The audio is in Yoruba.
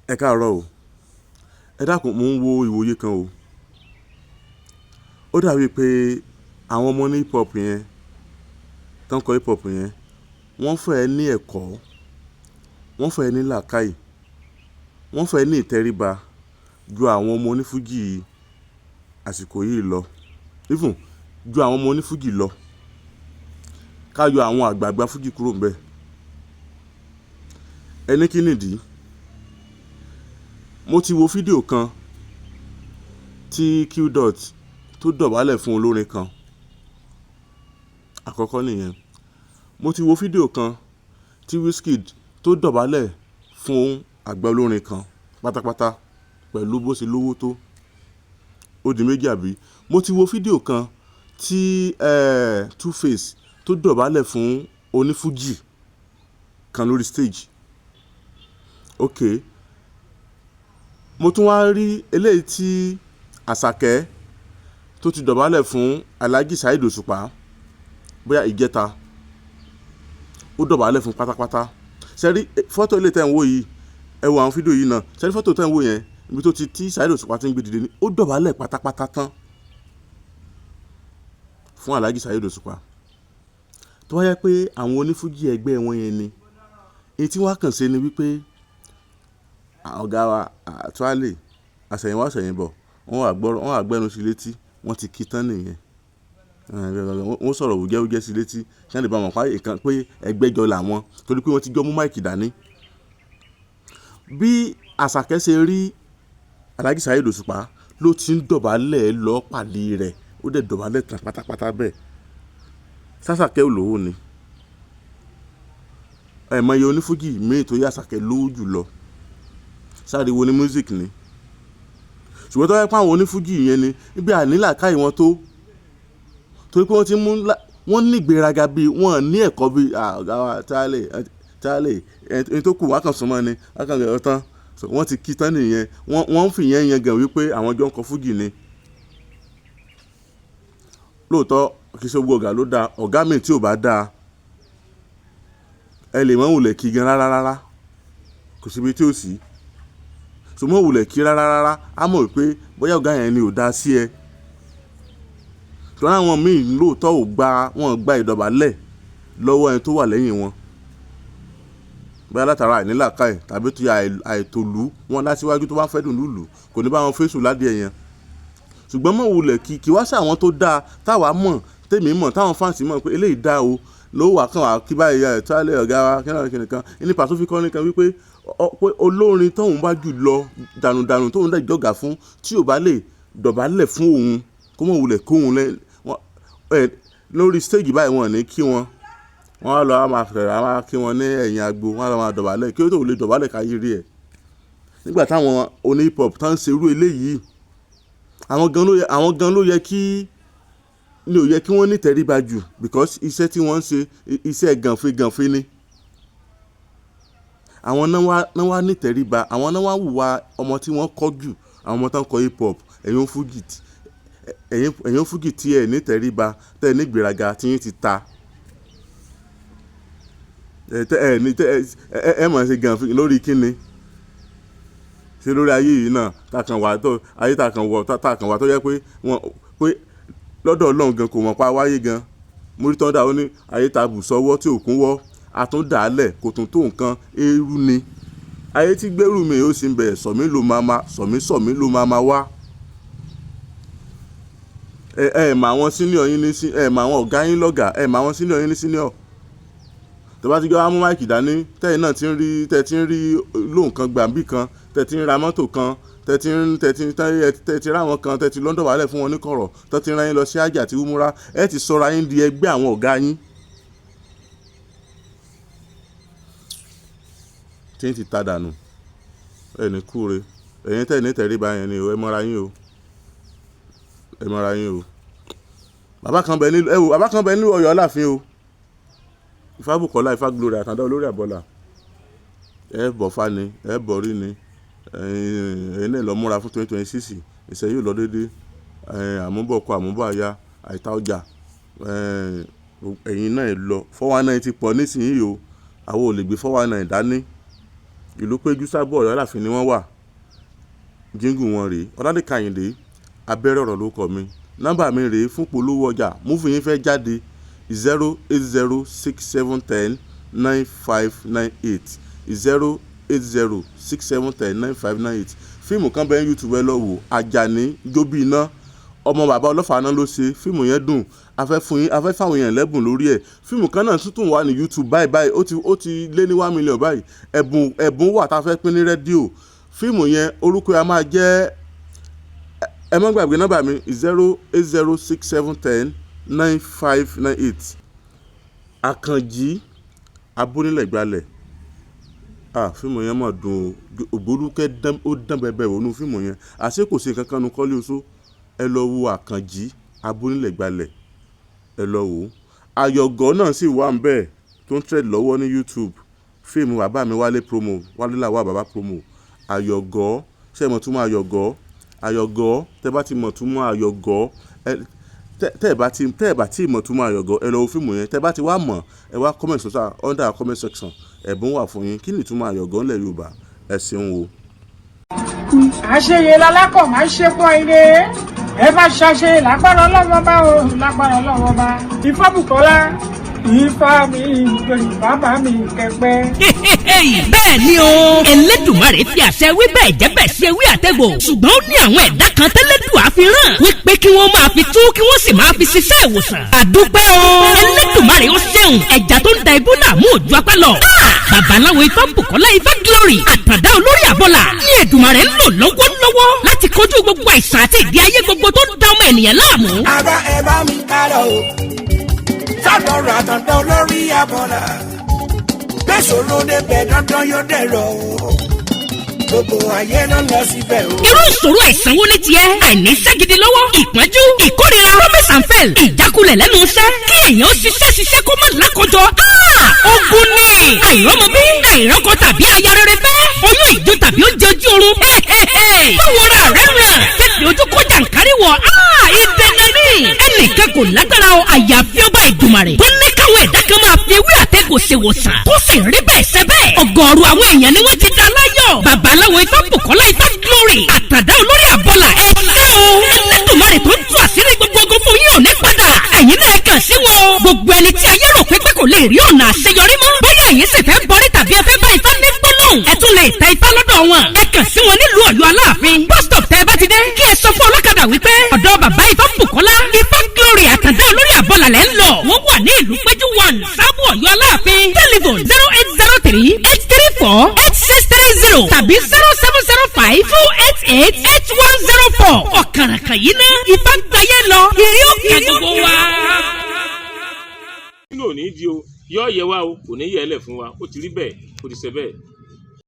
Ẹ káàárọ̀ o. Ẹ dákun, mò ń wo ìwòye kan o. Ó dàbí pé àwọn ọmọ ní hip hop yẹn, tó ń kọ hip hop yẹn, wọ́n fẹ́ ní ẹ̀kọ́, wọ́n fẹ́ ní làákàyè, wọ́n fẹ́ ní ìtẹríba ju àwọn ọmọ onífújì àsìkò yìí lọ. Even ju àwọn ọmọ onífújì lọ. Ká yọ àwọn àgbààgbà fújì kúrò níbẹ̀. Ẹ ní kí nìdí? Mo ti wo fídíò kan tí Qdot tó dọ̀bálẹ̀ fún olórin kan. Àkọ́kọ́ nìyẹn. Mo ti wo fídíò kan tí Wizkid tó dọ̀bálẹ̀ fún àgbà olórin kan pátápátá pẹ̀lú bó ṣe lówó tó. Ó di méjì àbí? Mo ti wo fídíò kan tí 2Face tó dọ̀bálẹ̀ fún onífújì kan lórí stage. Okay. Mo tún wá rí eléyìí tí Àṣàkẹ́ tó ti dọ̀bálẹ̀ fún Alhaji Saheed Òṣùpá bóyá ìjẹta. Ó dọ̀bálẹ̀ fún pátápátá. Ṣé rí fọ́tò eléyìí tí ẹ̀ ń wò yìí? Ẹ wo àwọn fídíò yìí náà. Ṣé rí fọ́tò tí ẹ̀ ń wò yẹn? Ibi tó ti tí Saheed Òṣùpá tí ń gbé dìde ní, ó dọ̀bálẹ̀ pátápátá tán fún Alhaji Saheed Òṣùpá. Tó bá jẹ́ pé àwọn onífújì ẹgbẹ́ wọn yẹn ni, èyí tí wọ́n á kàn ṣe ni wípé ọ̀gá wa Tuale, àsẹ̀yìnwá àsẹ̀yìnbọ̀, wọ́n wá gbọ́rọ̀, wọ́n wá gbẹ́nu sí létí, wọ́n ti kí tán nìyẹn. Wọ́n sọ̀rọ̀ wùjẹ́wùjẹ́ sí létí kí wọ́n lè bá mọ̀ pé ìkan pé ẹgbẹ́ jọ làwọn torí pé wọ́n ti jọ mú máìkì dání. Bí Àṣàkẹ́ ṣe rí Alhaji Saheed Òṣùpá ló ti ń dọ̀bálẹ̀ lọ pàdé rẹ̀, ó dẹ̀ dọ̀bálẹ̀ tán pátápátá bẹ́ẹ̀. Ṣàṣàkẹ́ ò lówó ni. Ẹ mọ iye onífújì míì tó yẹ Àṣàkẹ́ lówó jù lọ. Sáré wo ni music ni. Ṣùgbọ́n tó bá jẹ́ pé àwọn onífújì yẹn ni, níbi àní làákàyè wọn tó, torí pé wọ́n ti mú wọ́n ní ìgbéraga bí wọ́n ní ẹ̀kọ́ bí ọ̀gá wa Tuale, Tuale, ẹni tó kù wọ́n á kàn súnmọ́ ni, wọ́n á kàn gbé tán. So wọ́n ti kí tán nìyẹn. Wọ́n ń fi ìyẹn yan gan wípé àwọn jọ ń kọ fújì ni. Lóòótọ́ kì í ṣe gbogbo ọ̀gá ló da, ọ̀gá mi tí ò bá da, ẹ lè máa wulẹ̀ kí gan rárá rárá. Kò sí ibi tí ò sí. So mọ́ wulẹ̀ kí rárá rárá, a mọ̀ wípé bóyá ọ̀gá yẹn ni ò dá sí ẹ. Torí àwọn míì lóòótọ́ ò gba, wọ́n gba ìdọ̀bálẹ̀ lọ́wọ́ ẹni tó wà lẹ́yìn wọn. Bóyá látara àìní làákàyè tàbí tí àìtòlú wọn lásíwájú tó bá fẹ́ dùn lùlù, kò ní bá wọn fésù ládìẹ yẹn. Ṣùgbọ́n mọ́ wulẹ̀ kí, kí wá sí àwọn tó dá táwa mọ̀, tèmi mọ̀, táwọn fans mọ̀ pé eléyìí dá o, ló wà kàn wá kí báyìí ẹ̀ Tuale ọ̀gá wa kí náà kí nìkan. Ní Paso fi kọrin kan wípé pé olórin tóun bá jù lọ dànùdànù tóun dẹ̀ jọ̀gà fún tí ò bá lè dọ̀bálẹ̀ fún òun kó mọ̀ wulẹ̀ kó òun lẹ́ ẹ lórí stage báyìí wọ́n ní kí wọn. Wọ́n á lọ á máa fẹ̀rẹ̀ á máa kí wọn ní ẹ̀yìn agbo, wọ́n á lọ máa dọ̀bálẹ̀ kí ó tó lè dọ̀bálẹ̀ káyé rí ẹ̀. Nígbà táwọn oní hip hop tán ń ṣe irú eléyìí, àwọn gan ló yẹ, àwọn gan ló yẹ kí ní ò yẹ kí wọ́n ní ìtẹríba jù because iṣẹ́ tí wọ́n ń ṣe iṣẹ́ gànfẹ́ gànfẹ́ ni. Àwọn náà wá ní ìtẹríba, àwọn náà wá wùwà ọmọ tí wọ́n kọ́ jù, àwọn ọmọ tó ń kọ hip hop, ẹ̀yin fújì tí ẹ ní ìtẹríba, tẹ ní ìgbéraga tí yín ti ta. Ẹ tẹ ẹ ní tẹ ẹ ẹ mọ̀ ṣe gànfẹ́ lórí kíni? Ṣé lórí ayé yìí náà tá kan wà tó ayé tá kan wọ̀ tá kan wà tó jẹ́ pé wọ́n pé lọ́dọ̀ Ọlọ́run gan kò mọ̀ pa wáyé gan. Múrí tán dà ó ní ayé ta bù sọ́wọ́ tí òkun wọ́, a tún dà á lẹ̀ kò tún tó nǹkan eérú ni. Ayé tí gbérù mi ó sì ń bẹ̀ sọ̀mí ló máa ma sọ̀mí sọ̀mí ló máa ma wá. Ẹ ẹ mọ àwọn senior yín ní ẹ mọ àwọn ọ̀gá yín lọ́gà, ẹ mọ àwọn senior yín ní senior. Tẹ bá ti gbé wá mú máìkì dání, tẹ́yìn náà tí ń rí, tẹ́ tí ń rí lóhùn kan gbàǹbì kan, tẹ́ tí ń ra mọ́tò kan, tẹ́ tí ń tẹ́ tí tẹ́ tí ráwọn kan, tẹ́ tí lọ ń dọ̀bálẹ̀ fún wọn ní kọ̀rọ̀, tẹ́ tí ń rán yín lọ sí Hajj àti Umrah, ẹ ti sọra yín di ẹgbẹ́ àwọn ọ̀gá yín. Tí ń ti ta dànù. Ẹ ní kúre. Ẹ̀yin tẹ́ ní ìtẹríba yẹn ni o, ẹ mọ́ra yín o. Ẹ mọ́ra yín o. Bàbá kan bẹ ní, ẹ wò, bàbá kan bẹ ní Ọ̀yọ́ Aláàfin o. Ifábùkọ́lá, Ifá Glory, Àtàndá olórí àbọ̀là. Ẹ bọ̀ fá ni, ẹ bọ̀rí ni. Ẹ̀yin náà lọ múra fún 2026. Ìṣẹ́ yóò lọ dédé. Àmúbọ̀ ọkọ, àmúbọ̀ aya, àìta ọjà. Ẹ̀yin náà lọ. 419 ti pọ̀ nísìnyí o. Àwa ò lè gbé 419 dání. Ìlú Péjú, Sábò Ọ̀yọ́ Aláàfin ni wọ́n wà. Jíngù wọn rèé. Ọládèkà Àyìndé abẹ́rẹ́ ọ̀rọ̀ ló kọ mi. Nọ́mbà mi rèé fún polówó ọjà. Movie yín fẹ́ jáde: 08067109598, 08067109598. Fíìmù kan bẹ́ẹ̀, YouTube, ẹ lọ wò. Àjàní Jóbi iná, ọmọ bàbá ọlọ́fà náà ló ṣe fíìmù yẹn. Dùn. A fẹ́ fún yín, a fẹ́ fáwọn èèyàn lẹ́bùn lórí ẹ̀. Fíìmù kan náà tuntun wà ní YouTube báyìí báyìí, ó ti lé ní 1 million báyìí. Ẹ̀bùn wà tá a fẹ́ pín ní rédíò. Fíìmù yẹn, orúkọ yẹn a máa jẹ́. Ẹ má gbàgbé nọ́mbà mi: 08067109598. Àkànjí Abónílẹ̀gbalẹ̀. Ah, fíìmù yẹn mà dùn o. Ògbólúkẹ́ dán, ó dán bẹ́ẹ̀ bẹ́ẹ̀ wọnú fíìmù yẹn. Àṣé kò sí nǹkan kan nu kọ́lé oṣó. Ẹ lọ wo Àkànjí Abónílẹ̀gbalẹ̀, ẹ lọ wò ó. Ayọ̀gọ́ náà sì wà ń bẹ́ẹ̀ tó ń trend lọ́wọ́ ní YouTube. Fíìmù bàbá mi Wálé Promo, Wálé làwà bàbá Promo. Ayọ̀gọ́, ṣé ẹ mọ̀ túmọ̀ ayọ̀gọ́? Ayọ̀gọ́, tẹ́ bá ti mọ̀ túmọ̀ ayọ̀gọ́, ẹ tẹ́ ẹ bá ti mọ̀ túmọ̀ ayọ̀gọ́, ẹ lọ wo fíìmù yẹn. Tẹ́ bá ti wá mọ̀, ẹ wá comment sọ́sà under comment section. Ẹ̀bùn wà fún yín. Kí ni ìtumọ̀ ayọ̀gọ́ ńlẹ̀ Yorùbá? Ẹ ṣeun o. Àṣeyẹ lalákọ̀ máa ń ṣe pọ̀ ire. Ẹ bá ṣàṣeyẹ lágbára Ọlọ́wọ́ bá o, lágbára Ọlọ́wọ́ bá. Ifábùkọ́lá, Ifá mi gbèrú, bàbá mi kẹpẹ. Bẹ́ẹ̀ ni o, Elédùmarè fi àṣẹ wí bẹ́ẹ̀ jẹ́ bẹ́ẹ̀ ṣe wí àtẹ̀gbò, ṣùgbọ́n ó ní àwọn ẹ̀dá kan tẹ́lẹ̀dùn àfihàn wípé kí wọ́n máa fi tú, kí wọ́n sì máa fi ṣiṣẹ́ ìwòsàn. Àdúpẹ́ o, Elédùmarè ó ṣeun. Ẹja tó ń da ibú náà mú òjú apá lọ. Babaláwo Ifá Bùkọ́lá Ifá Glory, àtàndá olórí àbọ̀là ní Èdùmarè ń lò lọ́wọ́lọ́wọ́ láti kojú gbogbo àìsàn àti ìdí ayé gbogbo tó ń da ọmọ ènìyàn láàmú. Àbá ẹ bá mi ká lọ o, sọ́dọ̀ àtàndá olórí abọ́là. Gbèsòrò débẹ̀, dandan yóò dẹ̀rọ̀ o. Gbogbo ayé ló lọ síbẹ̀ o. Irú ìṣòro àìsàn wo ni tiẹ̀? Àìníṣẹ́ gidi lọ́wọ́, ìpọ́njú, ìkórira, promise and fail, ìjákulẹ̀ lẹ́nu iṣẹ́, kí èèyàn ó ṣiṣẹ́ ṣiṣẹ́ kó má lákòjọ. Ogun ni àìrọ́mọbí, àìrọ́kọ tàbí aya rere fẹ́, oyún ìjó tàbí oúnjẹ ojú oorun. Báwo ra rẹ̀ ràn fífi ojú kó jàǹkárí wọ̀? Ìdènà ni. Ẹnìkan kò lágbára o, àyàfi ọba Ìdùmarè tó ní káwọn ẹ̀dá kan máa fi ewé àtẹ̀gùn ṣèwòsàn, tó sì rí bẹ́ẹ̀ ṣe bẹ́ẹ̀. Ọ̀gọ̀ọ̀rọ̀ àwọn èèyàn ni wọ́n ti dá láyọ̀. Babaláwo Ifá Bùkọ́lá Ifá Glory, àtàdá olórí àbọ̀là, ẹ ṣé o. Ẹlẹ́dùnmarè tó ń tú àṣírí gbogbo ogun fún yín ò ní padà. Ẹ̀yin náà kàn sí wọn. Gbogbo ẹni tí ayé rò pé kò lè rí ọ̀nà àṣeyọrí mọ́, bóyá ẹ̀yin sì fẹ́ bọrí tàbí ẹ fẹ́ bá Ifá ní gbólóhùn, ẹ tún lè tẹ Ifá lọ́dọ̀ wọn. Ẹ kàn sí wọn nílùú Ọ̀yọ́ Aláàfin. Bus stop tẹ́ ẹ bá ti dé, kí ẹ sọ fún ọlọ́kadà wípé ọ̀dọ̀ bàbá Ifá Bùkọ́lá Ifá Glory, àtàndá olórí àbọ̀là lẹ́ ń lọ. Wọ́n wà ní ìlú Péjú 1, Sábò Ọ̀yọ́ Aláàfin. Telephone: 08038348630 tàbí 07052888104. Ọ̀kàràkàn yìí ná Ifá gbáyé lọ, ìrí òkè gbogbo wa. Nínú òní di o, yọ yẹ wa o, kò ní yẹ ẹ lẹ̀ fún wa. Ó ti rí bẹ́ẹ̀, ó ti ṣe bẹ́ẹ̀.